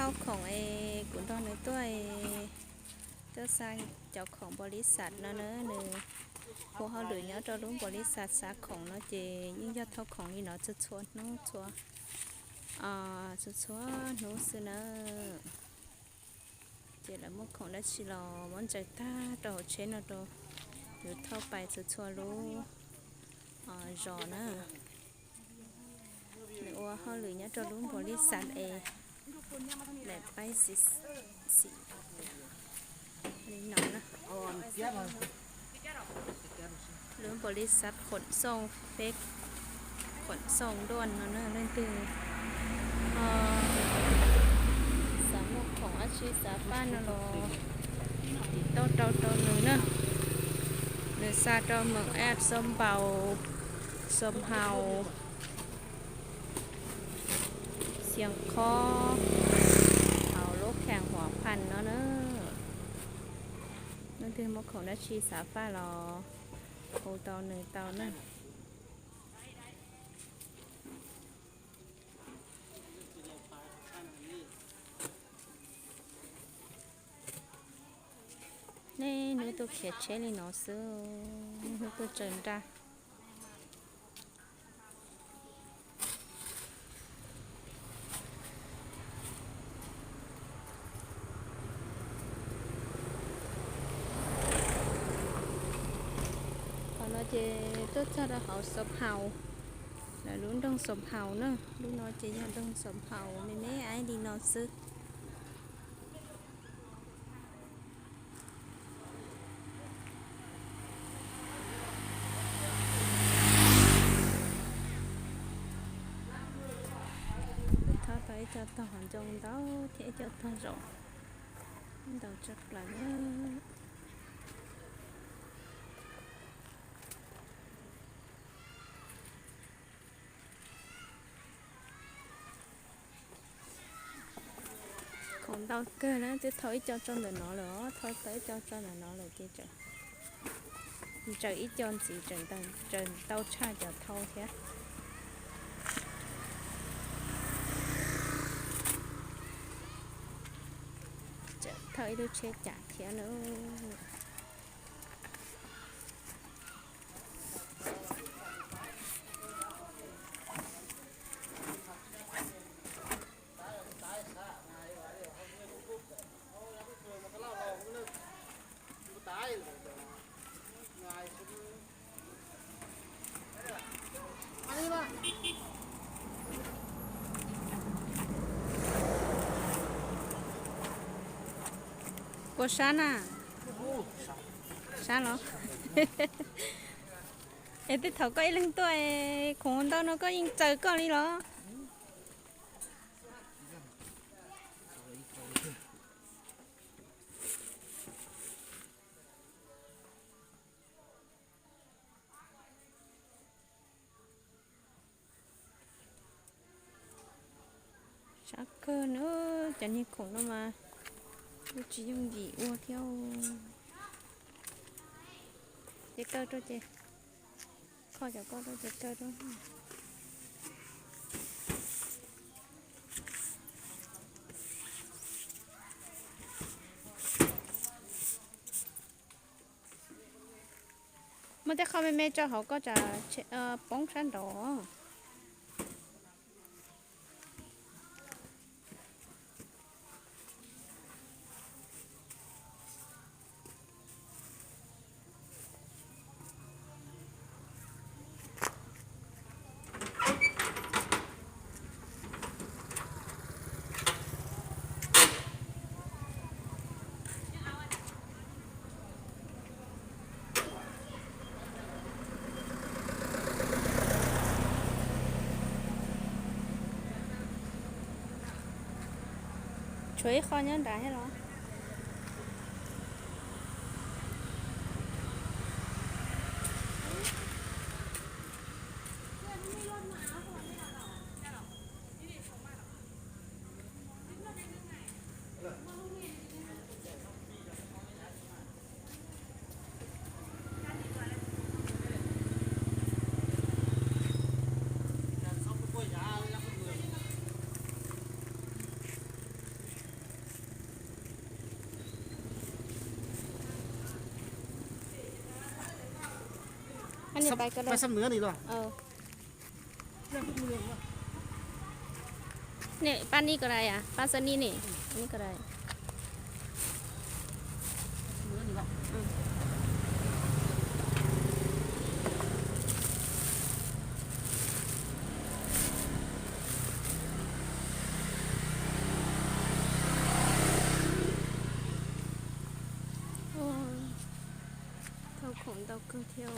Thauj khoom es kuv nrog nws tuaj, tuaj xa cov khoom npaum li xav no na, nws ua hauj lwm nyob rau lub npaum li xav, xa khoom no ces yeej yog thauj khoom li no txhua txhua hnub txhua, txhua txhua hnub xwb na. Ces lawv muab khoom dab tsi los muab ntsaws tag rau hauv tsheb no rau nws thauj pais txhua txhua lub zos na. Nws ua hauj lwm nyob rau lub npaum li xav es lawv paib xim li no na. Lub npaum li xav khoom xooj peb, khoom xooj duaj no na, leej twg xav muaj khoom dab tsi xav faj no los tiv tauj rau rau nws na. Nws xa rau Meem Ej, Xoo Npaus, Xoo Haus, Xias Khob, hauv lub kheem Huam Phas no na. Leej twg muaj khoom dab tsi xav faj los hu tau nws tau na. Nej hnub tuaj khiav tsheb li no xwb, nej hnub tuaj tsaws nra. Qhov no ces tuaj txog rau hauv Xoo Haus, lawv lub nroog Xoo Haus na. Lub no ces yog nroog Xoo Haus me me ib li no xwb. Thauj tau ib co tog ncoo ntau thiab ib co tog zaum ntau tshaj plaws na. Khoom ntau kawg na, twb thauj ib co tso ntawm no lawm, thauj tau ib co tso ntawm no lawm ces tseem ntsaws ib co ntxiv, tseem ntau tshaj cov thauj thiab. Tseem thauj ib lub tsheb cas thiab na. Puas sab na? Sab los? Es twb thaum koj ib leeg tuaj es khoom ntau no koj yeej tsaws koj li los? Sab kawg na, cov niag khoom no mas kuj tsis yooj yim ua thiab. Ces kaw rau ces, kho cov koj rau ces kaw rau. Muab tej qho me me tso hauv koj tsam poob sab nraud. Tshuav ib qho nyob nrad thiab los? Pab Xab Nws ni los? Pab ni ko dais, pab Xab Ni ni, ni ko dais. Thauj khoom ntau kawg thiab.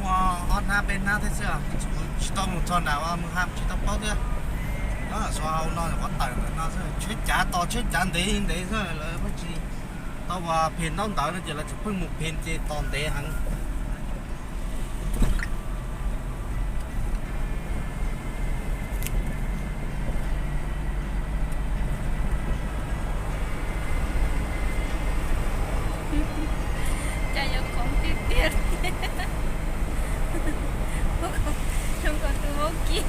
Muaj ob hnab peb hnab thiab xwb, tsis tau mus txog nram mus ham tsis tau paub thiab. Xyov hauv no qhov tawm ntawm no xwb, tsheb cav tos tsheb cav ntev ntev xwb lawv pheej tsis tau ua phem ntaub ntawv no ces lawv tseem pheej mus phem ces tos ntev heev. Cas yuav khoov tiag tiag li. Zoo nkaus tus vaub kib.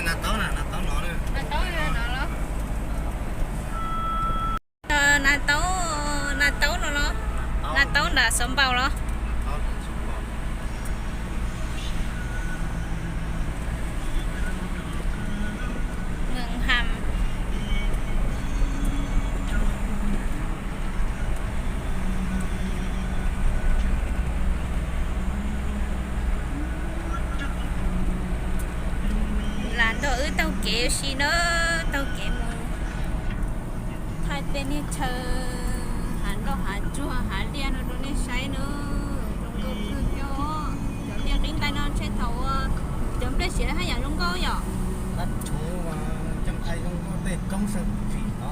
Nas taub na, nas taub no, nas taub no los? Nas taub, nas taub no los? Nas taub nram Xov Npaus los? Mws Has. Lam nrog wb taug kev ua si na, taug kev mus thaij tej niag chaw hav nroj hav tsuag hav liaj no rau nej saib na. Zoo nkauj kawg thiab. Cov liaj qib ntais no ntshe thaum ua cov nplej siav haj yam zoo nkauj yom. Tab tshuv mas cov nqaij zoo nkauj tej koob sab tsim no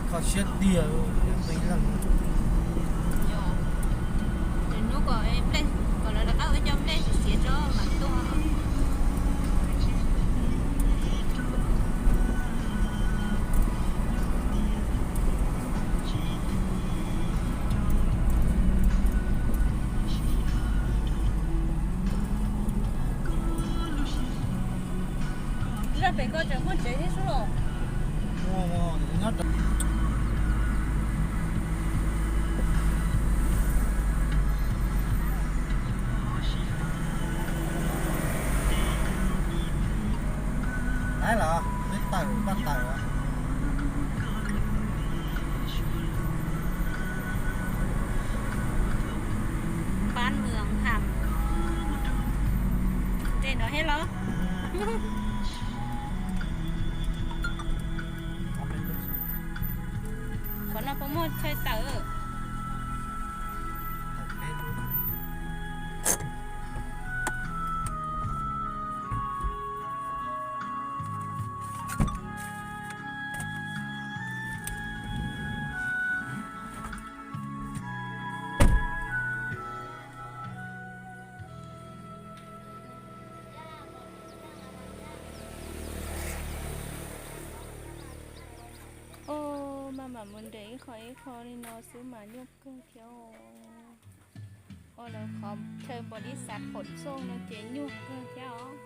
kho siab tiag, nqi leej. Hnub kom, kom lawv rov qab ua cov nplej siav tso mam tuaj. Zaj pem ko tseem muaj tsev thiab sub los? Laib los peb tawm paj tawm. Pab Mws Has. Ntej no thiab los? Qhov no puas muaj chaw tawm? Os, maj mam mus nres ib qho ib qho li no xwb mas nyuaj kawg thiab os. Ua lawv qhov chaw npau li xav qhov txooj no ces nyuaj kawg thiab os.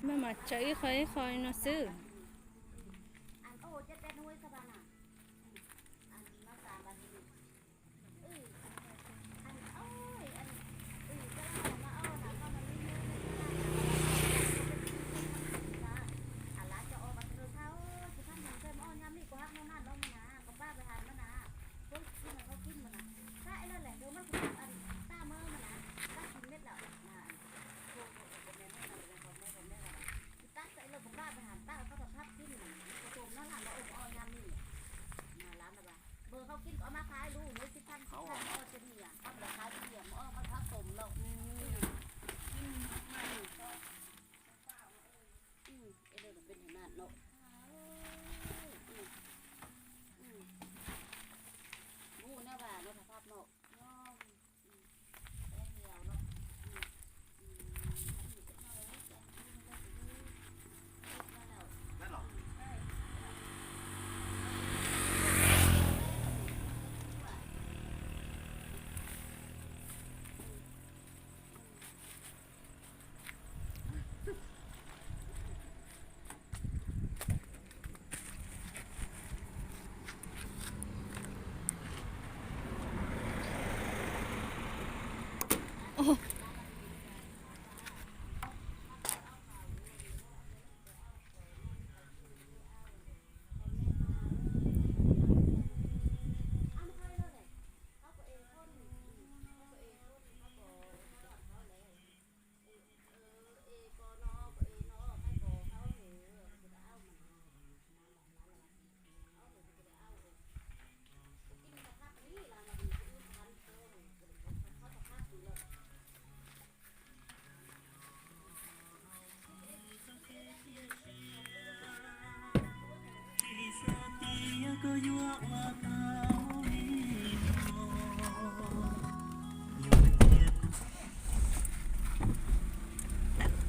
Maj mam tsaws ib qho ib qho no xwb. Tawm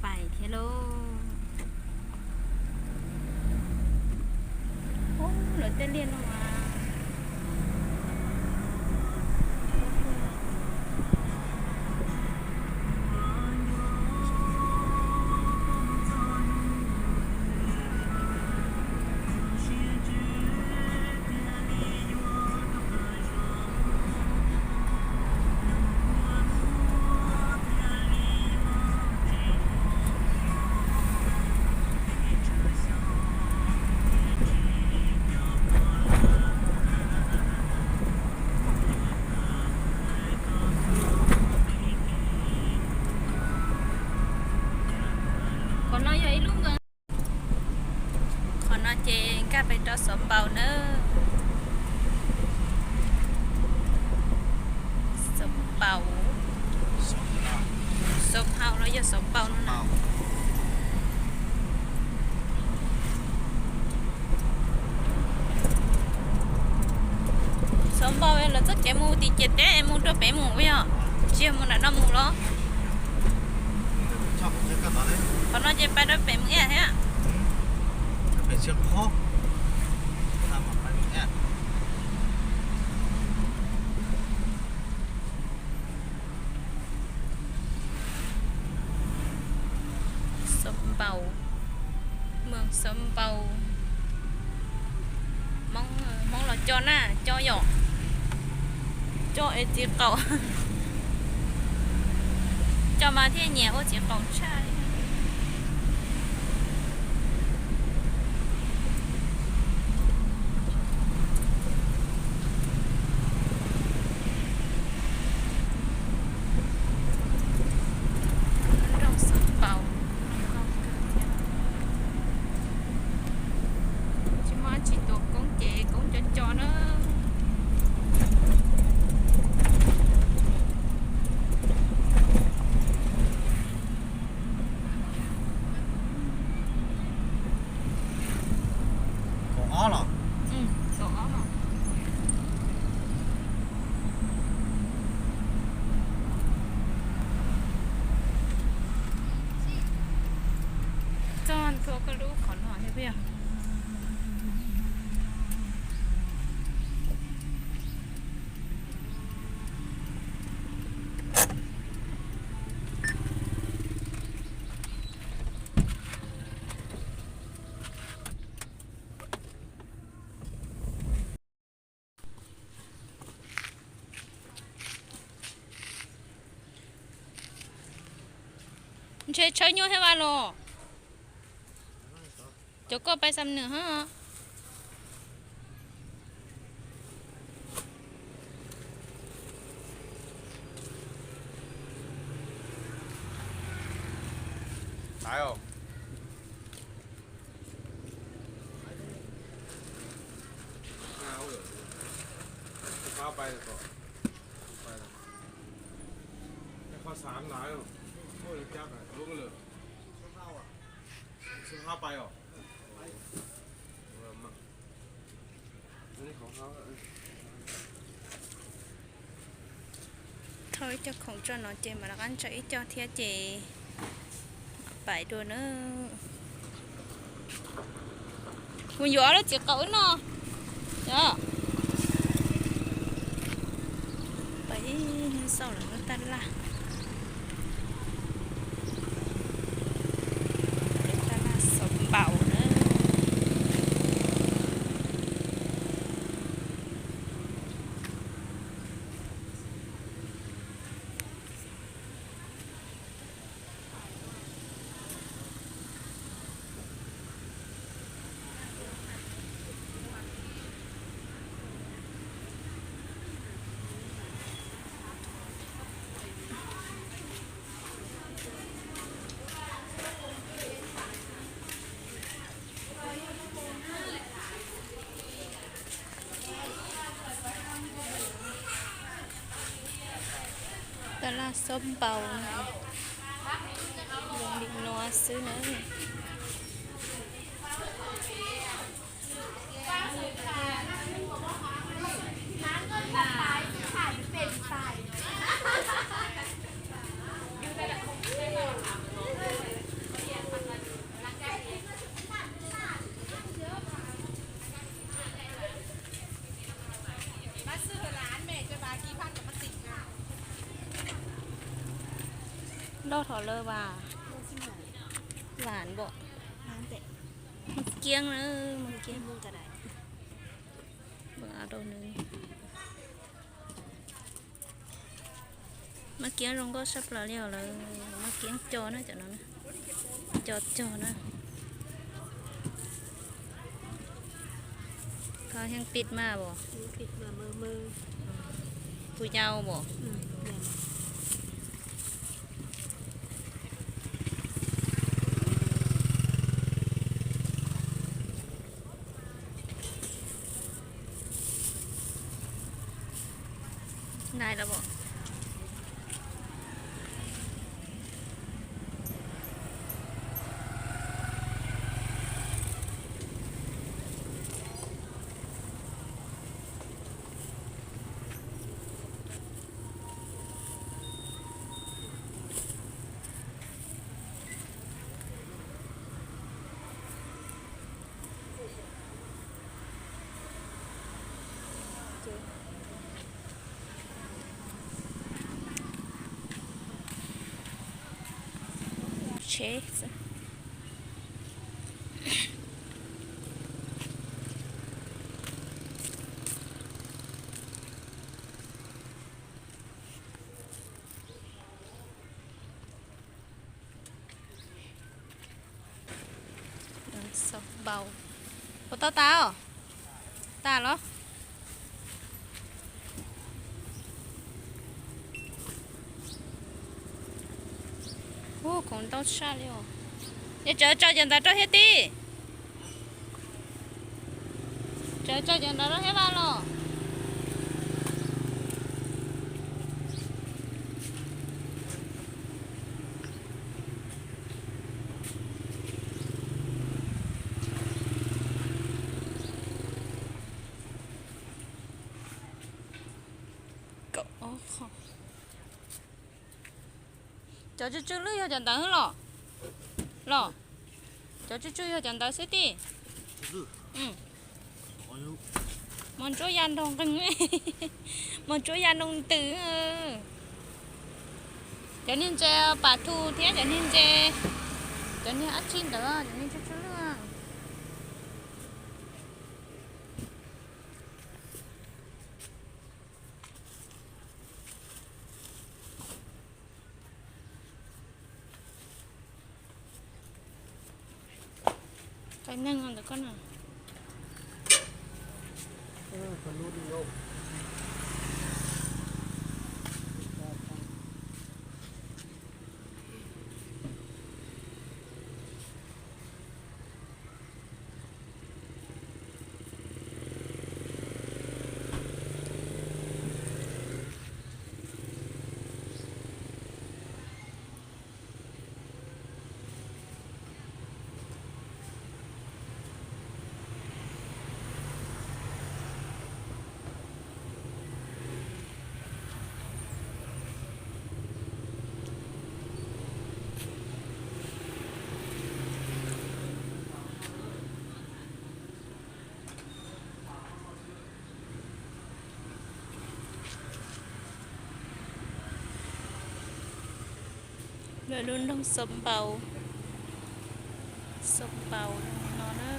pais thiab lauj. Ub, lawv tej liaj no mas. Qhov no yog ib lub nkees. Qhov no ces nkag pem rau Xov Npaus nawb. Xov Npaus, Xov Npaus los yog Xov Npaus no na. Xov Npaus lawv txoj kev mus tim ciam teb es mus rau pem mus yog tsis yog mus nram no mus los? Qhov no ces pais rau pem mus ib yam thiab. Xov Npaus, Moos Xov Npaus. Hmoob los coj na, coj yom. Coj es txiv qaum, coj mas thiaj nyiam ua txiv qaum tshaj. Nroog Xov Npaus, tsis muaj dab tsi tuav koob ces koob co co na. Kaum ob los? Kaum ob los. Txog ntua koj lub qhov no thiab puas yog? Ntshe tshawb nyuaj thiab vaj los? Cov koj pais xam nws hab. Qhov xav na, ua li cas lub lawm. Xab hab pais os. Thauj ib co khoom tso no ces mam rov qab ntsaws ib co thiab ces mam pais dua na. Mus yuav lub txiv qaub no. Pais xauj lawv lub tab laj. Lub tab laj xauv npaum na. Tab laj xauv npaum, zoo li no xwb na. Loj hov lawm vas, vas npom, maj kiab na, maj kiab. Maj kiab zoo nkauj sab plaws li os lawm, maj kiab co na cov no, co cog na. Koj yeej pij maj as? Pij maj, tus yau as? Nais los as? Tsheb xwb. Xauv npaum. Puas tau tas os? Tas los? Ub, khoom ntau tshaj li os. Yog tsawv tso cov ntawd rau thiab tib. Tsawv tso cov ntawd rau thiab vaj los. Kaum ob qho. Cov tsw tsw lwj yog cov ntawd los? Los? Cov tsw tsw yog cov ntawd xwb tib. Mos ntsuab ya nrog nqeeg, mos ntsuab ya nrog ntws. Cov niag ntses pam thu thiab cov niag ntses, cov niag ab tsi ntawd, cov niag tsw tsw lwj. Qe neeg ntawm koj na. Lub nroog Xaus Npaus, Xaus Npaus no na.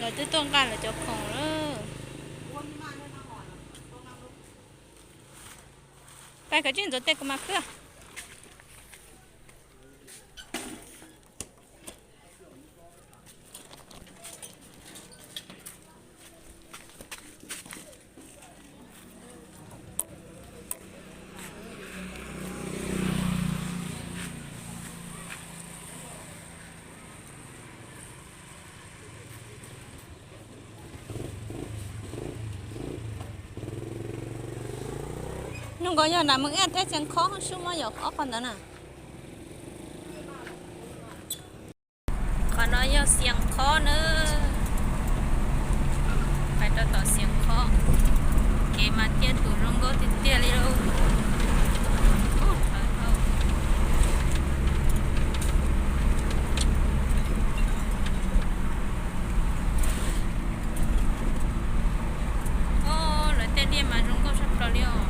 Lawv twb tuaj nqa lawv cov khoom lawm. Pais kov tsij ntxuav tej kuv mam khwb. Hnub ko yog nas Moos Iaj thiab Xiav Khob sub muab yog ob qho ntawd na. Qhov no yog Xiav Khob na. Pais rau tom Xiav Khob, kev mas tiaj tus zoo nkauj tiag tiag li lauj. Lawv tej liaj mas zoo nkauj tshaj plaws li os.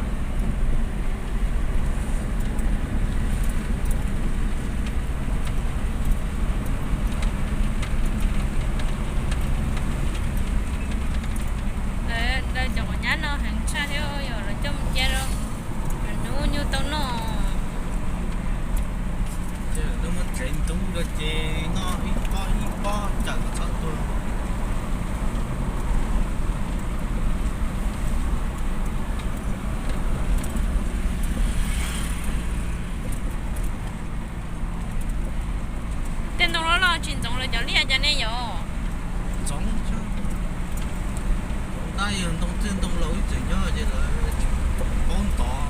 Lawv daws cov quav nyab no heev tshaj thiab yog lawv coj mus cia rau lawv hnub nyuj tau noj. Ces lawv muab tsev ntub rau ces noj ib pob ib pob cawm txhob tuag. Tej ntoo loj loj tsis ntxoov lawv cov liaj cas nej yom? Ntxoov, tab yog ntoo txij ntoo laus ib txwm nyob ces lawv paub ntov,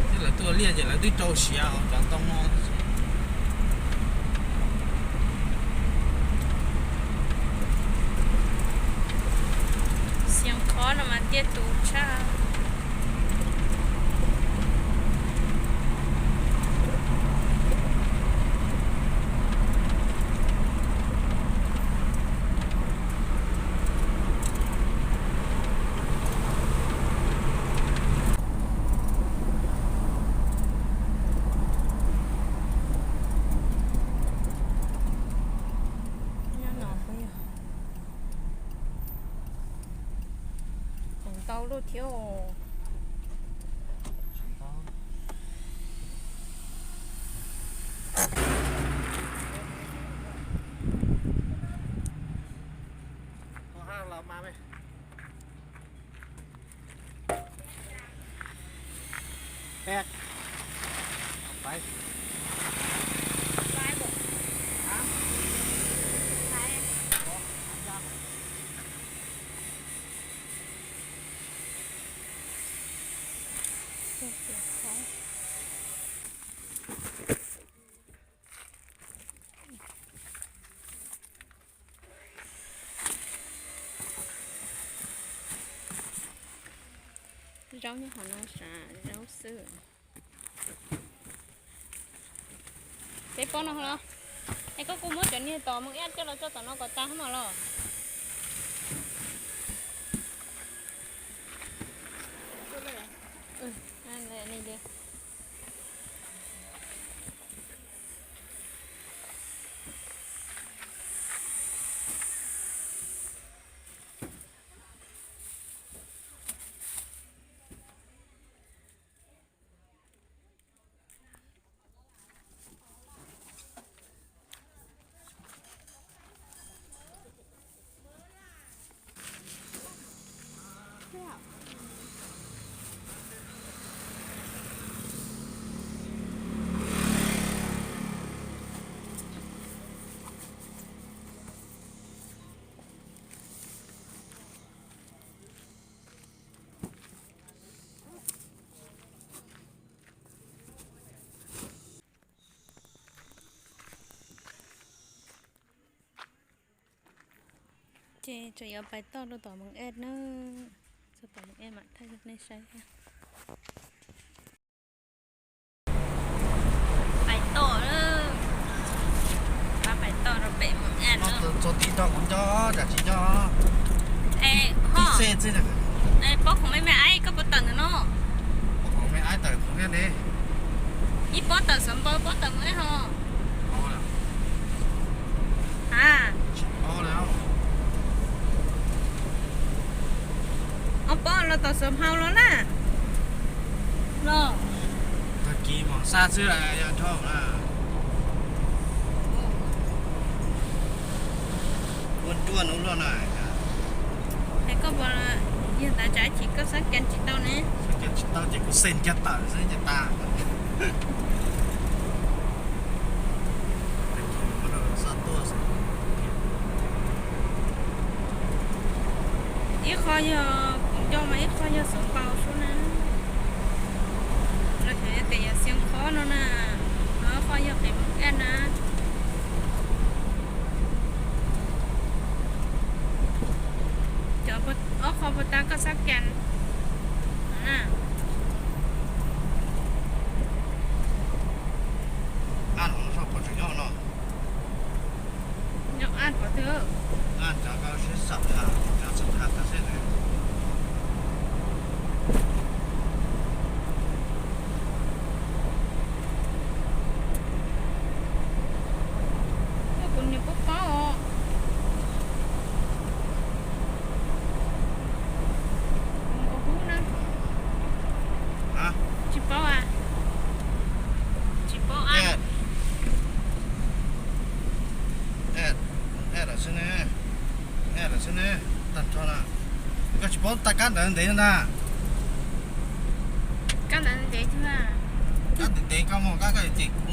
thiab lawv tuaj liaj ces lawv twb rau siav cov ntoo no. Xiav Khob no mas tiaj tus tshaj. Nyob no kuj yog khoom ntau lub thiab. Zaub nyob hauv no sav zaub xwb. Peb pob no los? Es koj kuj muab cov niag tom Moos Iab coj los tso tom no kom tag hab mas los. Ces tseem yuav pais toj rau tom Moos Ej na, txog tom Moos Ej mam thaij rau nej saib. Pais toj, pais toj rau pem Moos Ej na. Txog tim no kuv nco, cas tsis nco. Es ho, paub khoom me me, koj puas tawm ntawm no? Ib pob tawm Xeev Npau, pob tawm Moos Ej ho. A, ob pob los tom Xeev Hau los na. Los, tag kis mam xa xwb, yog nrho na. Ua nruaj nub luaj na. Es koj puas, yog ntawd tsam ib chim koj xab kias tsis tau ne? Xab kias tsis tau ces kuv xeem kiag tawm xwb ces tas. Ib qho yog kuv nco mas ib qho yog Xeev Npau xwb na. Lawv hais tias yog Xeev Khob no na, ho ib qho yog pem Moos Ej na. Cov ob qho puas tau koj xab kias na? Ab, no soj puas tseem nyob no? Nyob ab qhov twg? Ab, cov koj sib xam tham, cov xam tham tag seb. Kuv niam paub paub os. Kuv nkaus hub na. Tsis paub a. Tsis paub a. Add, add lawm xwb ne. Add lawm xwb ne. Tag nrho na. Koj tsis paub tab kab ntawd ntev na. Kab ntawd ntev tiag. Kab ntev ntev koj muaj kab koj yuav cem kuv.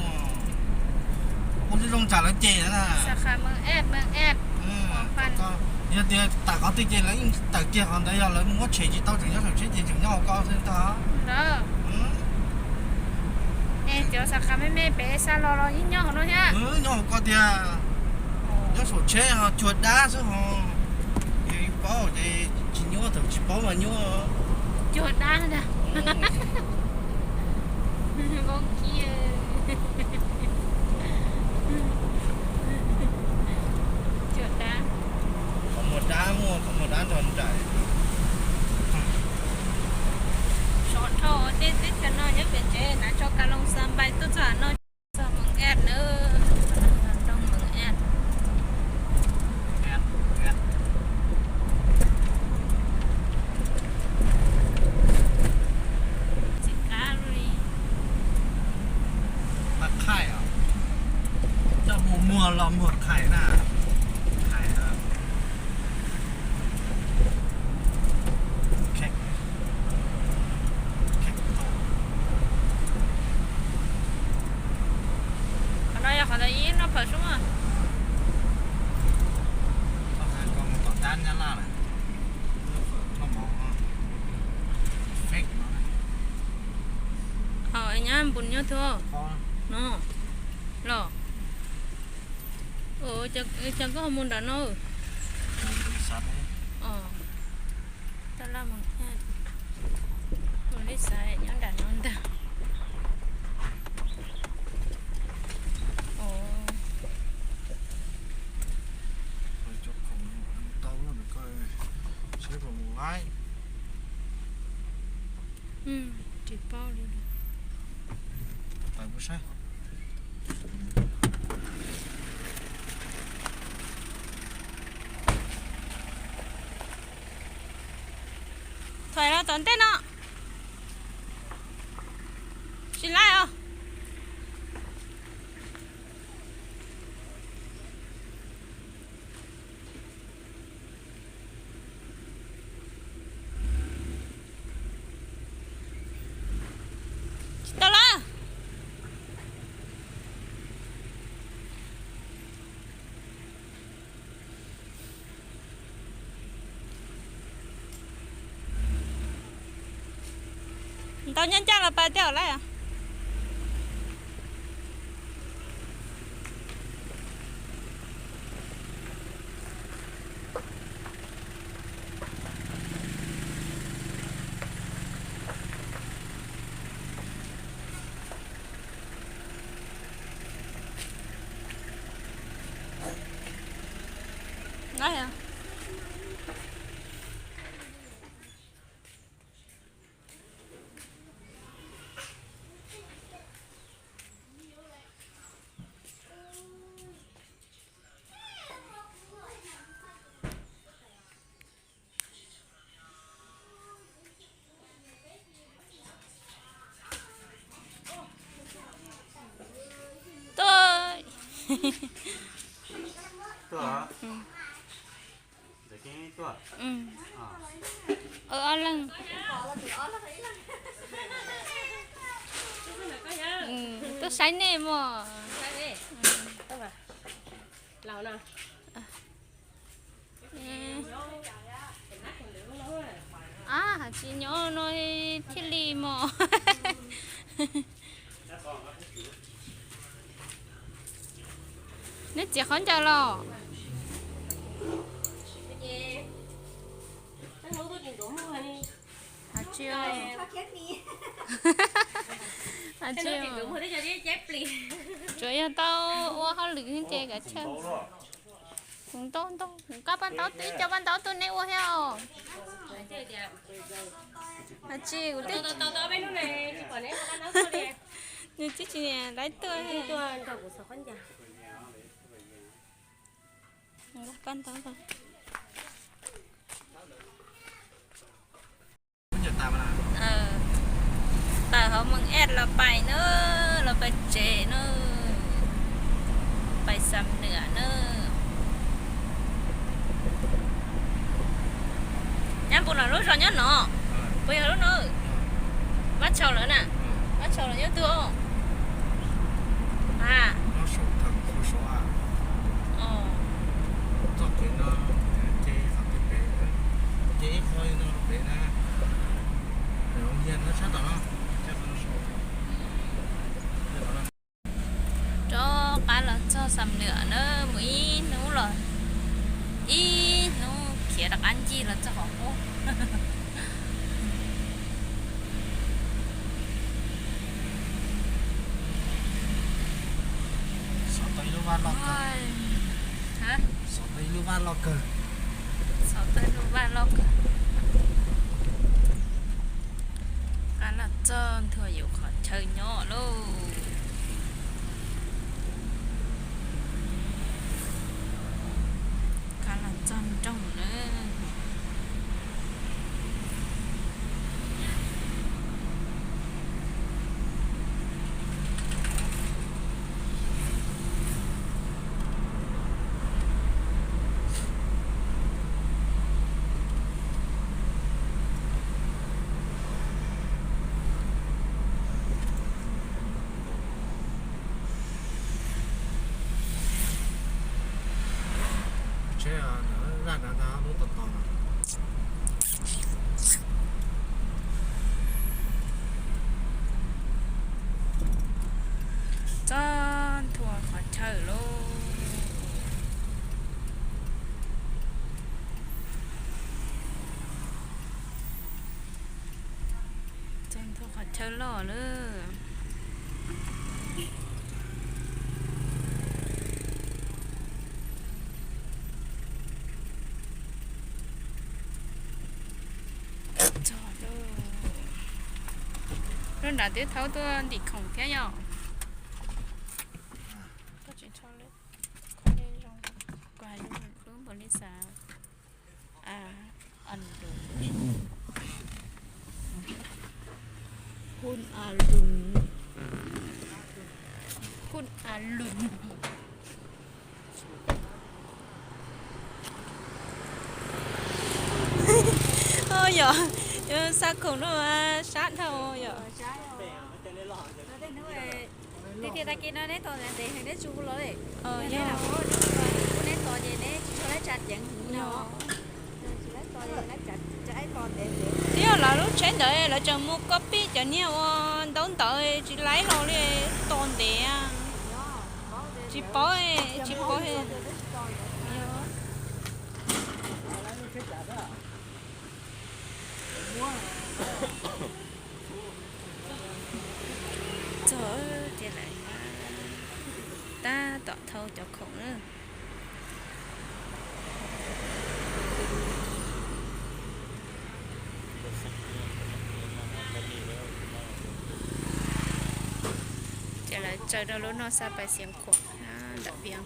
Ua zoo tsam lawv cem na. Yog tias tawm qhov twg ces lawv yeej tawm kiag qhov ntawd, yog lawv muab tshem tsis tau tseem nyob saum tsheb ces tseem nyob hauv koj xwb ntag. Es cov xab qhas me me pem xa los los yeej nyob hauv no thiab. Nyob hauv koj tiag. Nyob saum tsheb ho cuag dab xwb ho. Yog paub ces tsis nyuaj, thaum tsis paub mas nyuaj. Cuag dab ntag. Cuag dab. Qhov muag dab muaj, qhov muag dab nrog nraim. Sov dhau tej teb chaws no nyob pem tsev, hnav tso ka loo xa npai tuaj txog no. Txog Moos Ej na, nroog Moos Ej. Txiv qab li. Mas qhaij os. Coj mus muag los muag qhaij na. Qhaij na. Qhov no yog qhov ntawd ib noj phawm sub. Tom dab Nyab Laj lawm. Noj mov. Ho nyab npus nyob tuaj no los. Cas koj ho mus nram no? Tab laj mus, mus li xav nyob nram no ntag. Tsis paub li. Thaum los tom ntej no. Tsis laij os. Tsis tau lawm. Ntau nyab ncaj los pas tiag lawm. Laib os. Tuaj. Tuaj hov? Ntxawm Keeb tuaj? Ob leeg. Tuaj saib nej mog. Ab, tsis nyob no thiaj li mog. Neb txiav qhov ncauj los? Tsis, tsis, tsuas yog tau ua hauj lwm ces kav tsij. Kuv ntau ntau, kuv kab paj ntaub twb coj paj ntaub tuaj neb ua thiab os. Tsis, kuv twb, nws twb tsis laib tuaj. Tawm hauv Moos Ej los pais na, los pais tsev na, pais Xam Nwm na. Nyab Npus los lub zos nyob no, puas yog lub no? Mab Tshau lawm na, Mab Tshau lawm nyob twg os? A, Rov qab los txog Xam Nwm na, mus ib hnub los, ib hnub khiav rov qab ncig los txog qhov qub. Xov tau ib lub vaj loj kawg. Xov tau ib lub vaj loj kawg. Xov tau ib lub vaj loj kawg. Qab los txog nthua yus qhov chaw nyob lauj. Qab los txog nroog na. Tsheb ntawm zaj ntawd ntag lub tod tod. Txog nthua qhov chaw lauj. Txog nthua qhov chaw loj lawm. Lub nram twb thaub tuaj ntim khoom thiab yom. Koj tsis tso lub, koj zoo, koj hais lub npau li xav. A, a lum. Hun a lum. Hun a lum. Yog, yog xa khoom no mas sab dhau yom. Tiag tiag tag kis no neb tos ntev heev neb tsis hu los li. Neb tos ces neb tsis tshua laib tsa ceev heev no. Twb yog lawv lub tsheb ntawd lawv tseem mus copy cov niag ua ntaub ntawv tsis laib los li, tos ntev. Tsis paub, tsis paub. Txog tiag lawm, tab tom thau cov khoom na. Lawv tsaws rau lub noj xab pais Xiav Khuam ntawm Vias.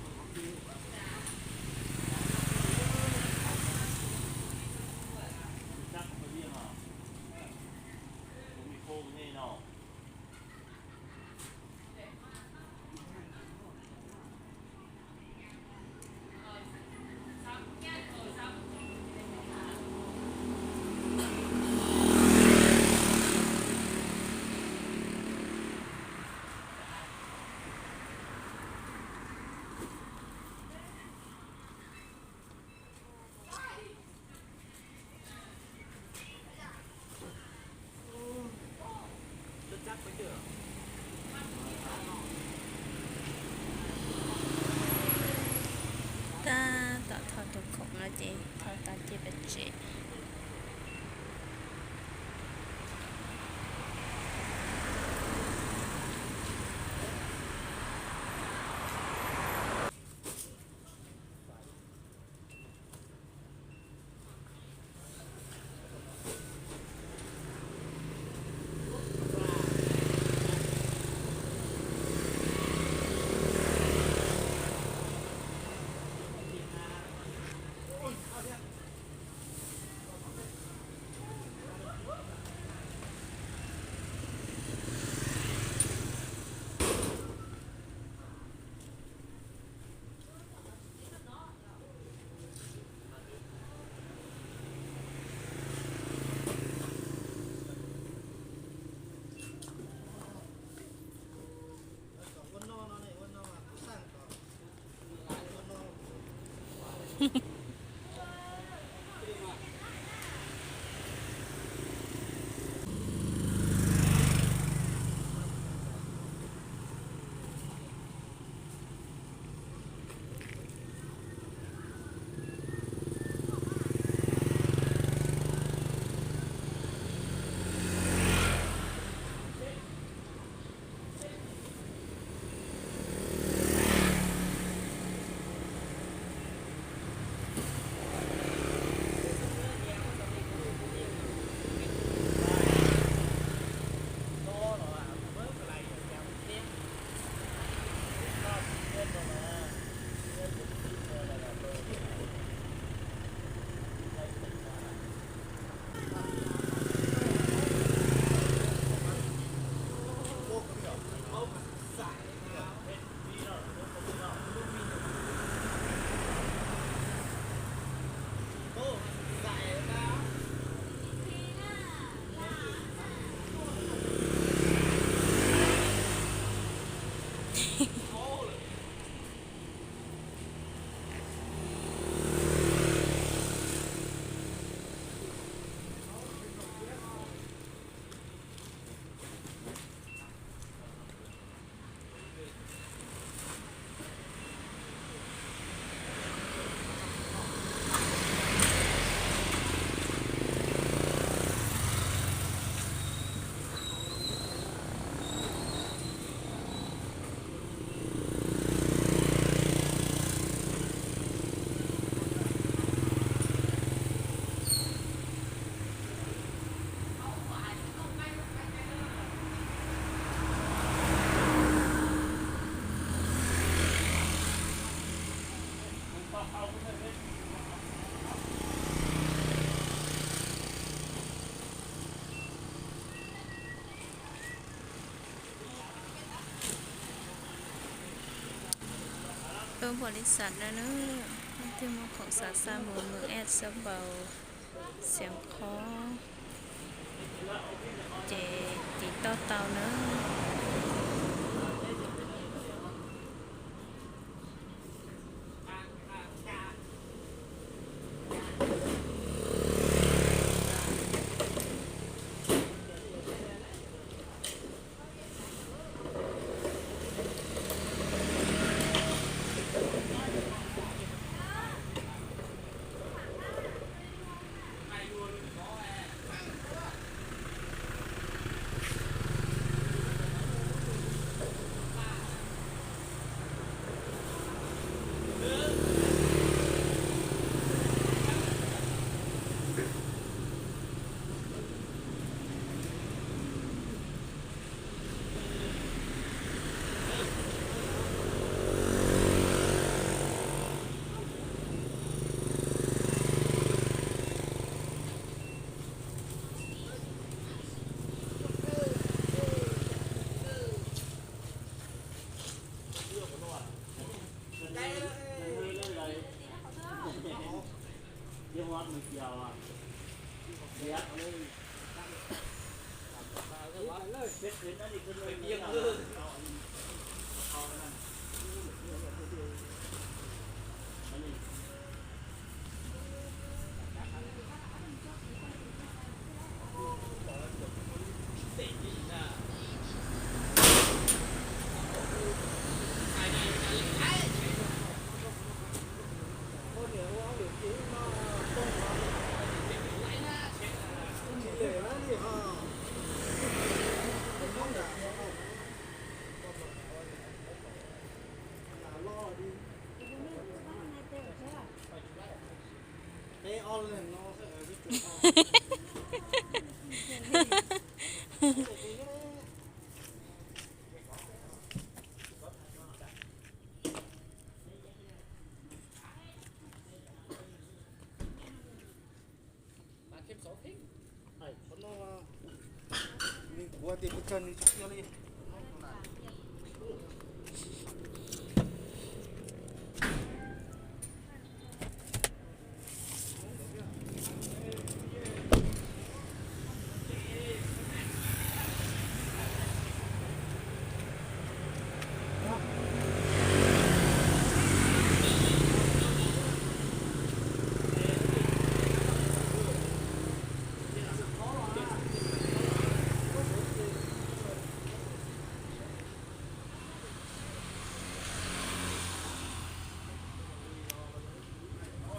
Tab tom thau tus khoom no ces thau tas ces peb tsev. Lub npaum li xav na, leej twg muaj khoom xav xa mus Mws Ej Xab Npaus, Xiav Khob ces tiv toj tau na.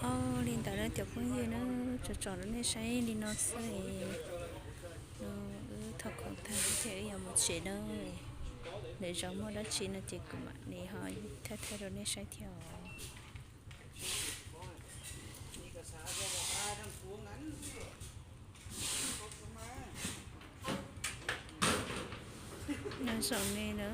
Au, li ntawd na cov phooj ywg na, tsom tsom rau nej saib li no xwb. No wb thauj khoom tag thiab wb yuav mus tsev na. Lwm zaus muaj dab tsi no ces kuv mam li ho thaij thaij rau nej saib thiab os. Nyob zoo nej na,